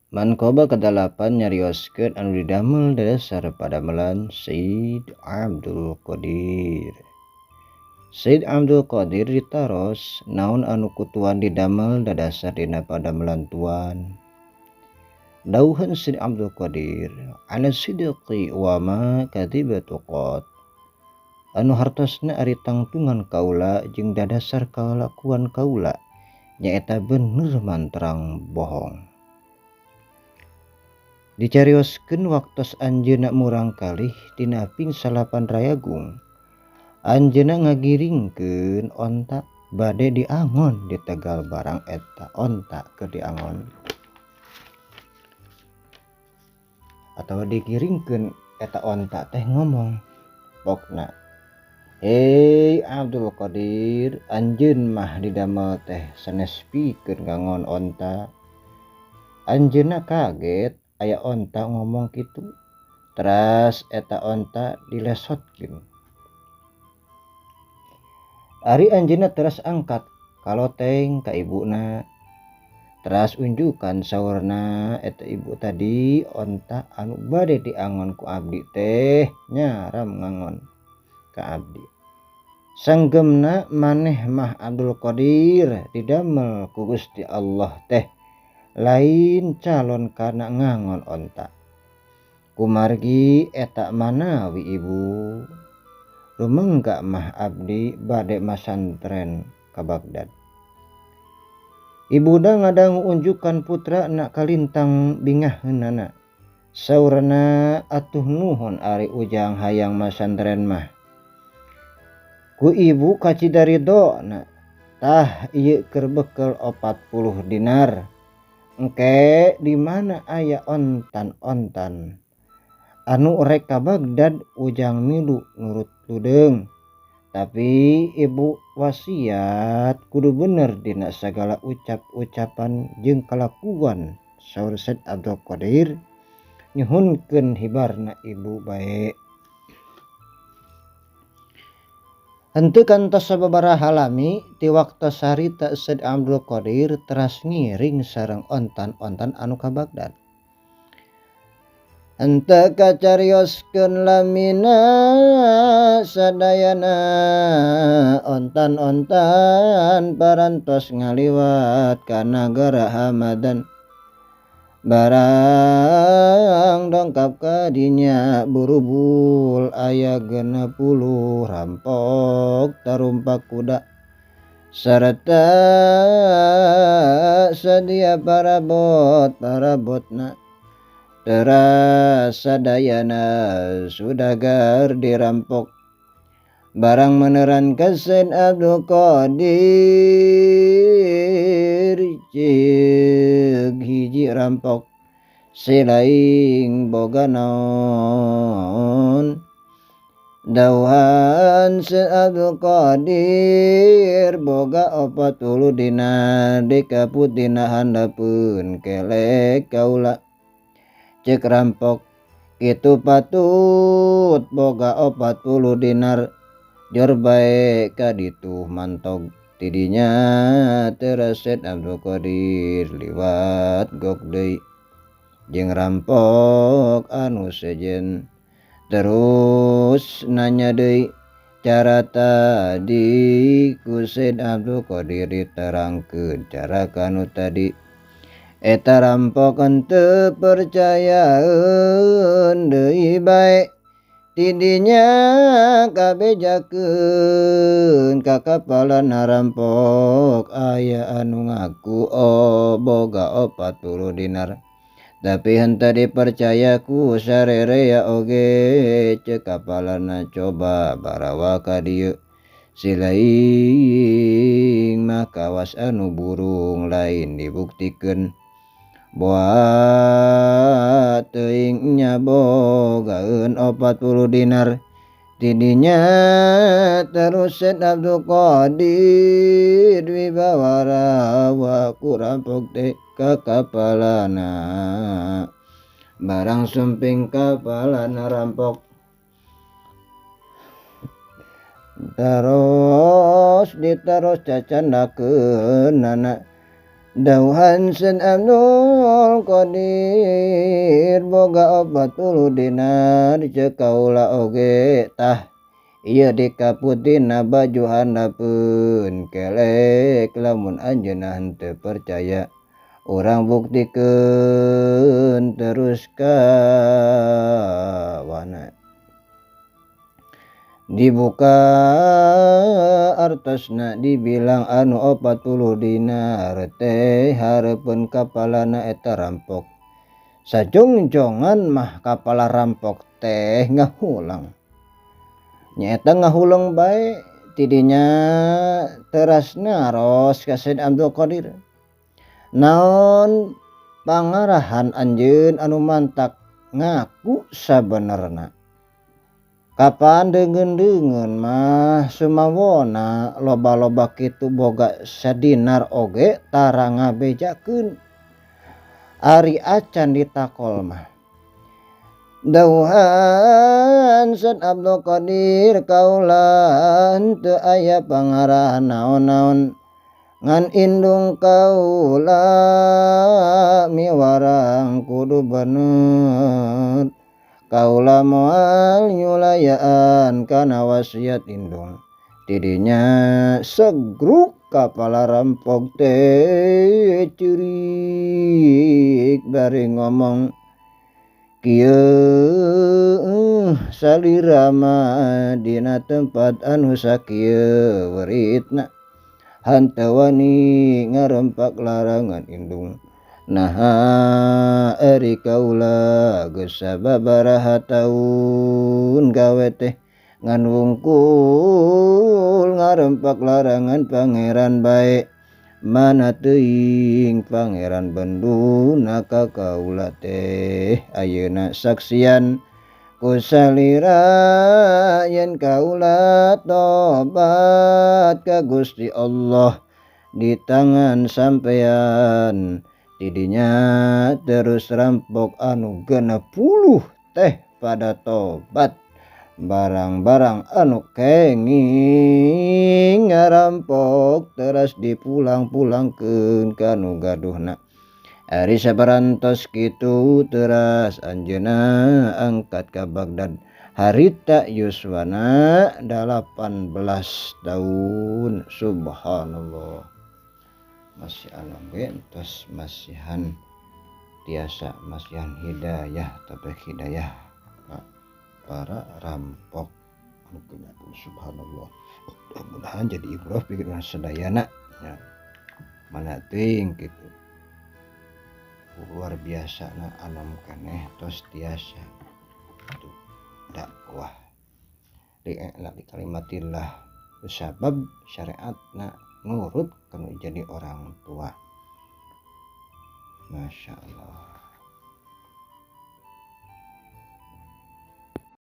Manqabah kadalapan nyarioskeun anu didamel dadasar padamelan Sayyid Abdul Qadir. Sayyid Abdul Qadir ditaros naon anu ku tuan didamel dadasar dina padamelan tuan. Dauhan Sayyid Abdul Qadir ala sidqi wa ma kadhibatu qat. Anu hartosna ari tangtungan kaula jeung dadasar kalakuan kaula nyaeta bener mantrang bohong. Dicarioskeun waktos anjeunna murang kalih dina ping salapan Rayagung. Anjeunna ngagiringkeun onta bade diangon di tegal barang eta onta keur diangon. Atawa digiringkeun eta onta teh ngomong pokna, "Hei Abdul Qadir, anjeun mah didamel teh sanes pikeun ngangon onta." Anjeunna kaget aya onta ngomong kitu, teras eta onta dilesotkeun. Ari anjeunna teras angkat kaloteng ka ibuna, teras unjukan saurna eta ibu tadi onta anu bade diangon ku abdi teh nyaram ngangon ka abdi. Sanggemna maneh mah Abdul Qadir didamel ku Gusti Allah teh lain calon kana ngangon onta. Kumargi eta manawi ibu rumengga mah abdi bade masantren ka Baghdad. Ibuna ngadangu unjukan putra nak kalintang bingaheunana. Saurna atuh nuhun ari ujang hayang masantren mah. Ku ibu kacidaridona tah ieu keur bekel 40 dinar. Engke di mana aya ontan-ontan anu rek ka Baghdad ujang milu nurut ludeung. Tapi ibu wasiat kudu bener dina sagala ucap-ucapan jeung kalakuan. Saur Said Abdul Qadir nyuhunkeun hibarna ibu bae. Henteu kantos sababaraha lami ti waktos harita Said Abdul Qadir teras ngiring sareng ontan-ontan anu ka Baghdad. Henteu kacarioskeun lamina sadayana ontan-ontan parantos ngaliwat ka nagara Hamadan. Barang dongkap ka dinya burubul aya 60 rampok tarumpak kuda sarta sadia parabot parabotna. Teras sadayana sudagar dirampok. Barang meneran ka Said Abdul Qadir ceuk hiji rampok silaing boga naon. Dauhan Said Abdul Qadir boga 40 dinar dikaput dina handapeun kelek kaula. Cek rampok kitu patut boga 40 dinar jor bae ka ditu mantog. Tidinya teras Said Abdul Qadir liwat gok deui jeung rampok anu sejen. Terus nanya deui cara tadi ku Said Abdul Qadir diterangkeun cara kanu tadi. Eta rampok henteu percayaeun deui bae. Tidinya kabejakeun ka kapalana rampok aya anu ngaku boga 40 dinar. Tapi henteu dipercaya ku sarerea oge. Ceuk kapalana coba barawa ka dieu. Silaing mah kawas anu burung lain dibuktikeun. Boa teuing nya bogaeun 40 dinar. Tidinya terus Said Abdul Qadir wibawa ku rampok teh ka kapalana. Barang sumping kapalana rampok terus diterus cacandakeunana. Dawuhan Said Abdul Qadir boga 40 dinar ceuk kaula oge tah ieu dikaput dina baju handapeun kelek lamun anjeunna henteu percaya urang buktikeun terus kawana. Dibuka artosna dibilang anu 40 dinar teh hareupeun kapalana eta rampok. Sajongjongan mah kapala rampok teh ngahulang. Nyaeta ngahuleng bae tidinya teras naros ka Said Abdul Qadir. Naon pangarahan anjeun anu mantak ngaku sabenerna. Kapan deungeun-deungeun mah sumawona loba-loba kitu boga sadinar oge tara ngabejakeun. Ari acan ditakol mah. Dawuhan Said Abdul Qadir kaula henteu aya pangarahan naon-naon ngan indung kaula miwarang kudu bener. Kaula moal nyulayaan kana wasiat indung. Tidinya segruk kapala rampok teh ceurik bari ngomong kieu salira mah dina tempat anu sakieu weritna hanteu wani ngarempak larangan indung. Naha ari kaula geus sababaraha taun gawe teh ngan wungkul ngarempak larangan pangeran bae. Mana teuing pangeran benduna ka kaula teh ayeuna saksian ku salira yen kaula tobat ka Gusti Allah di tangan sampean. Tidinya terus rampok anu 60 teh pada tobat. Barang-barang anu kenging ngarampok teras dipulang-pulangkeun ka nu gaduhna. Ari sabarantos kitu teras anjeunna angkat ka Baghdad. Harita yuswana 18 tahun. Subhanallah. Masih alam gentos masihan tiasa masihan hidayah tapi hidayah para rampok. Subhanallah. Mudah-mudahan jadi ibrah pikir urang sadayana ya. Mana teuing kitu. Luar biasa na alam keneh tos tiasa tuh dakwah li'la bi kalimatillah sabab syariatna nurut kanu jadi orang tua. Masya Allah.